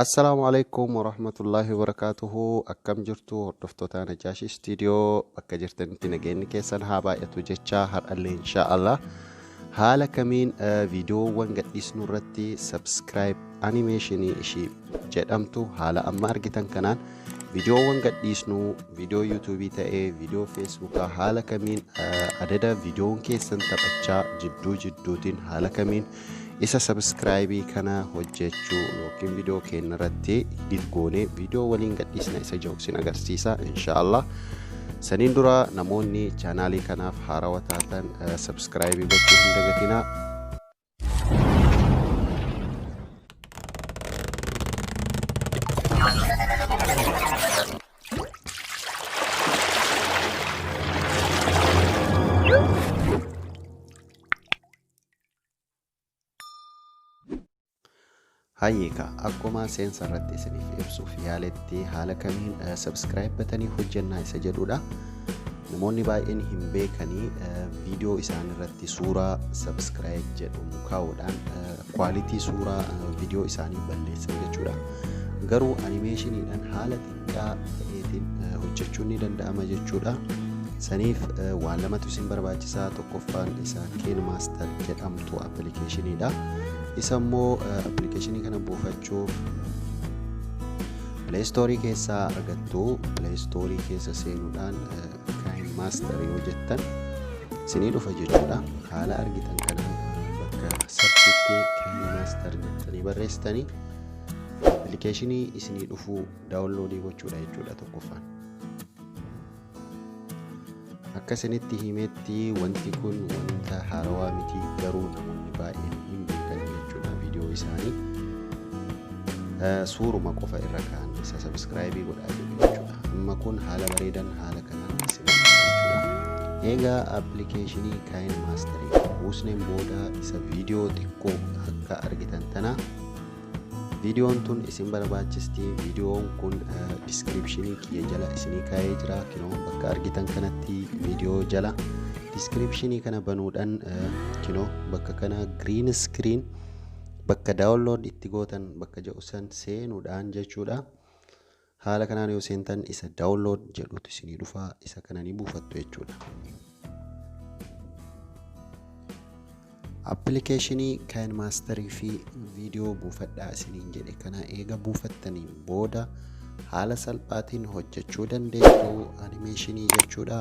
Assalaamu alaikum warahmatullaahi wabarakaatuhu. Akkam jirtu hordoftoota Najaashi Istiidiyoo? Bakka jirtanitti nageenyi keessan haa baay'atu jecha, har'allee inshaallah haala kamiin viidiyoowwan gadhiisnu irratti subscribe animeeshinii ishii jedhamtu haala amma argitan kanaan viidiyoowwan gadhiisnu, viidiyoo yuutuubii ta'ee viidiyoo feesbuukaa, haala kamiin adada viidiyoon keessan taphachaa jidduu jidduutiin haala kamiin isa sabskraayibii kana hojjechuu yookiin viidiyoo keenya irratti edit goonee viidiyoo waliin gadhiisna isa jiru isin agarsiisa inshaallah. Saniin dura namoonni chaanaalii kanaaf haarawaa taatan sabskraayibii gochuu hin dagatinaa. Hayyeeka, akkuma seensa irratti isiniif ibsuuf yaaletti haala kamiin subscribe batanii hojjennaa isa jedhudha. Namoonni baay'een hin beekanii, viidiyoo isaan irratti suuraa subscribe jedhamu kaa'uudhaan kwaalitii suuraa viidiyoo isaanii balleessan jechuudha. Garuu animeeshiniidhaan haala xiqqaa ta'eetiin hojjechuun ni danda'ama jechuudha. Saniif waan lamatu isin barbaachisaa. Tokkoffaan isa KineMaster jedhamtu appilikeeshiniidha. Isa immoo appilikeeshinii kana buufachuuf Play Store keessaa argattu. Play Store keessa seenuudhaan KineMaster yoo jettan isinii dhufa jechuudha. Haala argitan kanaan bakka sarchiitti KineMaster jettanii barreessitanii appilikeeshinii isinii dhufuu daawunloodii gochuudha jechuudha tokkoffaan. Akka isinitti himetti wanti kun wanta haarawaa miti, garuu namoonni baay'een hin beekan jechuudha. Viidiyoo isaanii suuruma qofa irra ka'an isa sabskraayibii godhaa jedhu jechuudha. Amma kun haala bareedan haala kanaan isin jechuudha. Egaa appilikeeshinii KineMasterii buusneen booda isa viidiyoo xiqqoo akka argitan tana viidiyoon tun isin barbaachisti. Viidiyoon kun diskiripshinii kiyya jala isinii kaa'ee jira. Kinoo bakka argitan kanatti viidiyoo jala diskiripshinii kana banuudhaan kinoo bakka kana green screen bakka download itti gootan bakka jedhu san seenuudhaan jechuudha. Haala kanaan yoo seentan isa download jedhutu isinii dhufa, isa kana ni buufattu jechuudha. Appilikeeshinii KineMasterii fi viidiyoo buufadhaa isiniin jedhe kana eega buufattaniin booda haala salphaatiin hojjechuu dandeessu animeeshinii jechuudha.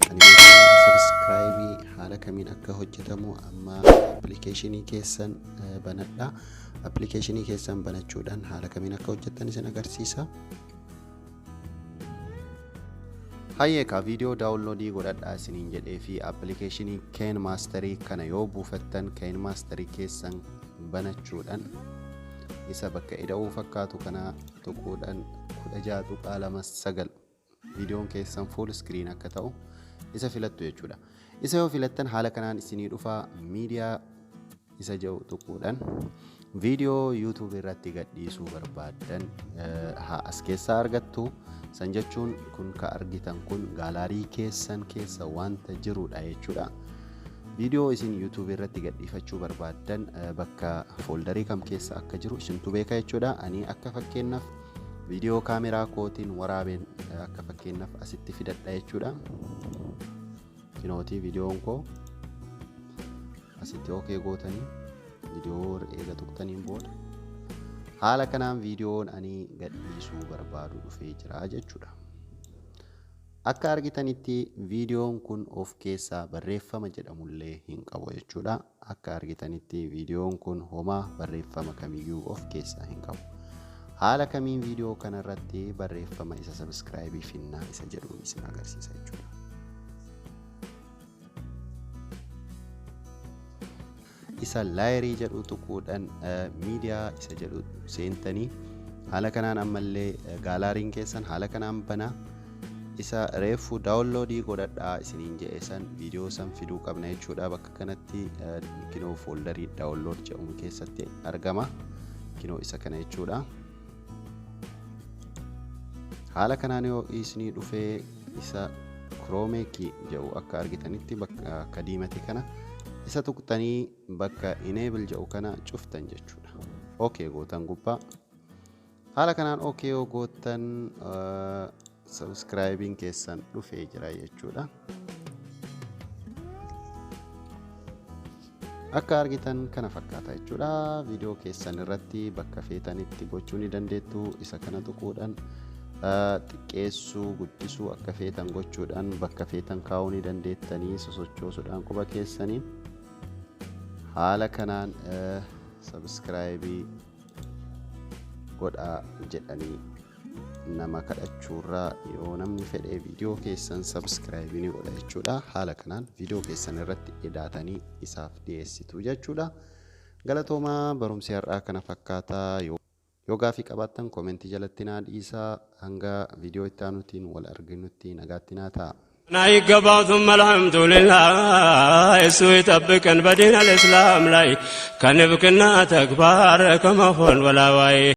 Animeeshinii sabskraayibii haala kamiin akka hojjetamu amma appilikeeshinii keessan banadha. Appilikeeshinii keessan banachuudhaan haala kamiin akka hojjettan isin agarsiisa. Hayyeeka, viidiyoo daawunloodii godhadhaa isiniin jedhee fi appilikeeshinii KineMasterii kana yoo buufattan KineMasterii keessan banachuudhaan isa bakka ida'uu fakkaatu kana tuquudhaan 16.29 viidiyoon keessan full screen akka ta'u isa filattu jechuudha. Isa yoo filattan haala kanaan isinii dhufa. Miidiyaa isa jedhu tuquudhaan viidiyoo YouTube irratti gadhiisuu barbaaddan haa as keessaa argattu. San jechuun kun ka argitan kun gaalaarii keessan keessa wanta jirudha jechuudha. Viidiyoo isin YouTube irratti gadhiifachuu barbaaddan bakka fooldarii kam keessa akka jiru isintu beeka jechuudha. Ani akka fakkeenyaaf viidiyoo kaameraa kootiin waraabeen akka fakkeenyaaf asitti fidadha jechuudha. Kinootii viidiyoon koo asitti okee gootanii viidiyoo eega tuqxaniin booda haala kanaan viidiyoon ani gadhiisuu barbaadu dhufee jira jechuudha. Akka argitanitti viidiyoon kun of keessaa barreeffama jedhamullee hin qabu jechuudha. Akka argitanitti viidiyoon kun homaa barreeffama kamiyyuu of keessaa hin qabu. Haala kamiin viidiyoo kanarratti barreeffama isa sabskraayibii finnaa isa jedhuun isin agarsiisa jechuudha. Isa laayerii jedhu tuquudhaan miidiyaa isa jedhu seentanii haala kanaan ammallee gaalaariin keessan haala kanaan banaa, isa reefu daawunloodii godhadhaa isiniin jedhe san viidiyoo san fiduu qabna jechuudha. Bakka kanatti kinoo fooldarii download jedhamu keessatti argama, kinoo isa kana jechuudha. Haala kanaan yoo isinii dhufee isa kiroomeekii jedhu akka argitanitti bakka akka diimate kana isa tuqxanii bakka enable jedhu kana cuftan jechuudha. Okay gootan gubbaa. Haala kanaan okay yoo goottan, subscribeiin keessan dhufee jira jechuudha. Akka argitan kana fakkaata jechuudha. Viidiyoo keessan irratti bakka feetanitti gochuu ni dandeettu. Isa kana tuquudhaan xiqqeessuu, guddisuu, akka feetan gochuudhaan bakka feetan kaa'uu ni dandeettanii, sosochoosuudhaan quba keessaniin. Haala kanaan subscribe godhaa jedhanii nama kadhachuurraa, yoo namni fedhee viidiyoo keessan subscribe ni godha jechuudha. Haala kanaan viidiyoo keessan irratti edaatanii isaaf dhiyeessitu jechuudha. Galatoomaa, barumsi har'aa kana fakkaataa. Yoo gaafii qabaattan commentii jalatti naa dhiisaa. Hanga viidiyoo itti aanutiin wal arginutti nagaatti naa ta'a. ይገባው ثم الحمد لله እሱ ይጠብቀን በዲን አልእስላም ላይ ከንብቅና ተግባር ከመሆን ወላዋይ።